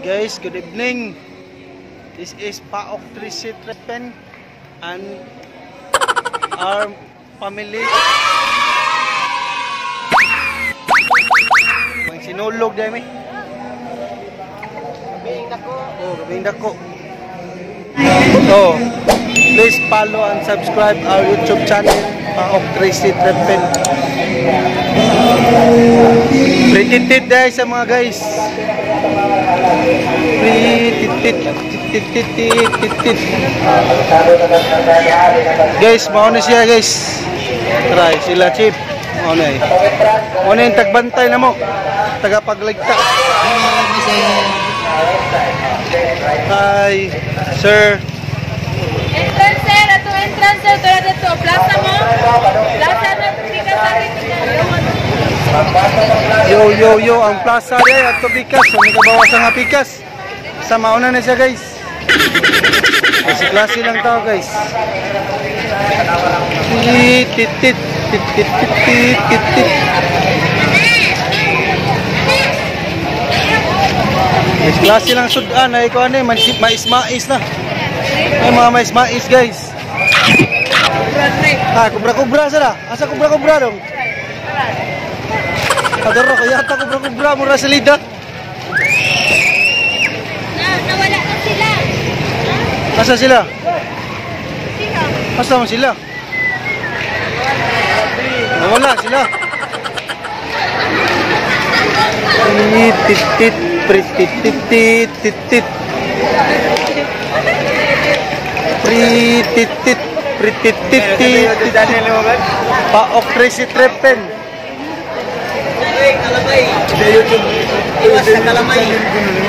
Guys, good evening. This is Paok 3C Trepen and our family. Ang sinulog dahil mi. Gabing dako. Oh, gabing dako. Oh, please follow and subscribe our YouTube channel, Paok 3C Trepen. Pretty dahil sa mga guys. Pretty. Guys, mauna siya guys. Try sila chief. Mauna eh. Mauna yung tagbantay na mo. Tagapagligta. Hi, sir. Entrance sir, ato entrance sir, tara dito, plaza mo. Plaza na pikas sa akin. Yo, yo, yo, ang plaza rin at pikas. So, may kabawasan nga pikas. Sa mauna na siya guys. Kasi klase lang tao guys. Tit, tit, tit, tit, tit, tit, tit, tit. Guys, klase lang sudan. Ay, ko ano eh, mais-mais na. Ay, mga mais-mais guys. Ah, kubra-kubra sila. Asa kubra-kubra dong? Kadaro, kaya ata kubra-kubra mura sa lida. Nawala na sila. Asa sila? Asa man sila? Nawala sila. Tit tit tit tit tit tit tit tit. Tit tit tit tit tit tit. Paok 3C Trepen.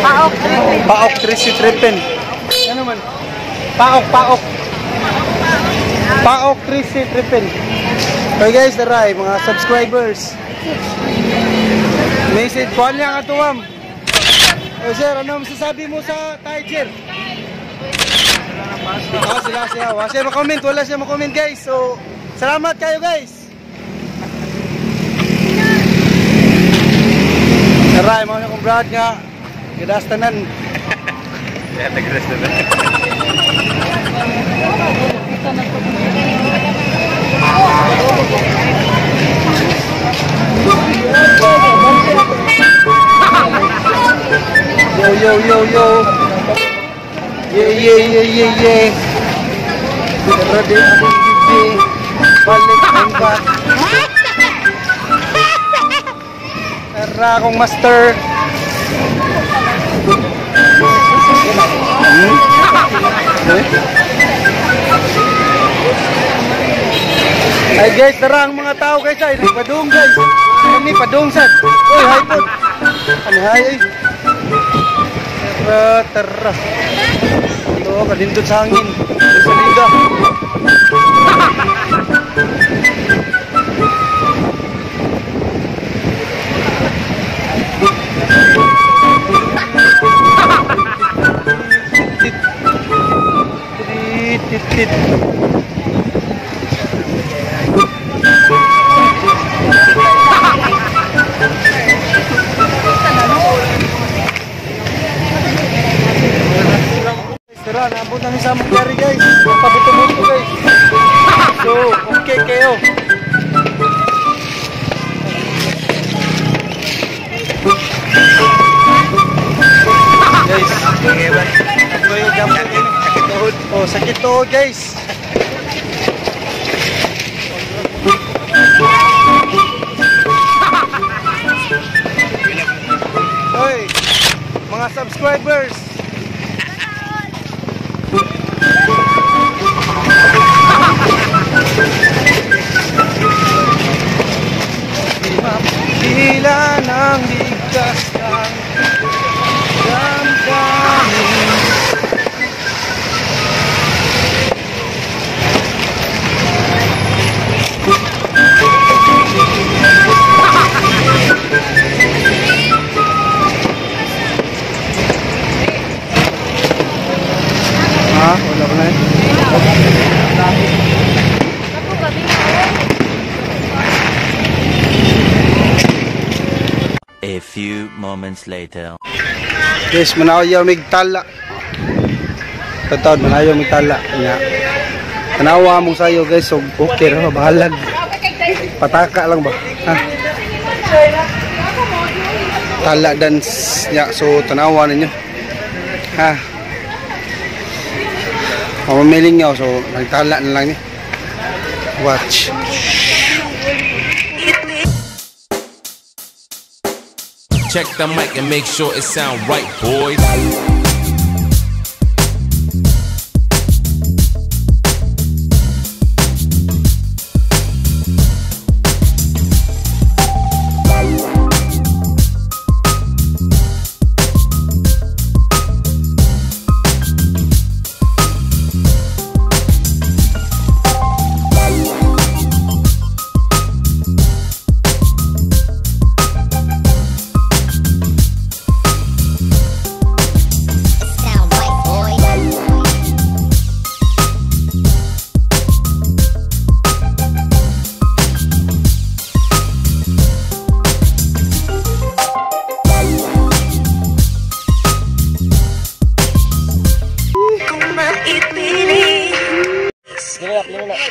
Paok. Paok 3C Trepen. Ano man? Paok, paok. Paok 3C Trepen. Okay guys, daray mga subscribers. Message ko niya nga to ma'am. Oh, sir, ano masasabi mo sa Tiger? Oh, sila siya. Wala siya makomment, wala siya makomment guys. So, salamat kayo guys. Daray mga kong brad nga. Gidastanan. Yo yo yo yo. Yeah yeah yeah yeah yeah. Ready akong bibi. Balik ang back. Tara akong master. Ay guys, tara ang mga tao guys ay nagpadung guys. Kami padung sad. Oy, hi po. Ano hi ay. Tara, tara. Ito, kalindot sa hangin. Sa liga. Tit tit tit. Tara, naabot namin sa among gari guys. Pabuto-buto guys. So, okay kayo. Guys, sakit tuhod. Oh, sakit tuhod guys. Hoy, mga subscribers. Tila ng ligtas ng damdamin. Ha? Wala pa na eh. A few Moments later. Guys, manayaw mig tala. Tatawad, manayaw mig tala. Nya. Tanawa mong sayo guys, so okay ra bahalag. Pataka lang ba? Ha? Tala dance nya, so tanawa ninyo. Ha? Pamamiling niyo, so nagtala na lang ni. Watch. Check the mic and make sure it sound right, boys. Sound right, boy.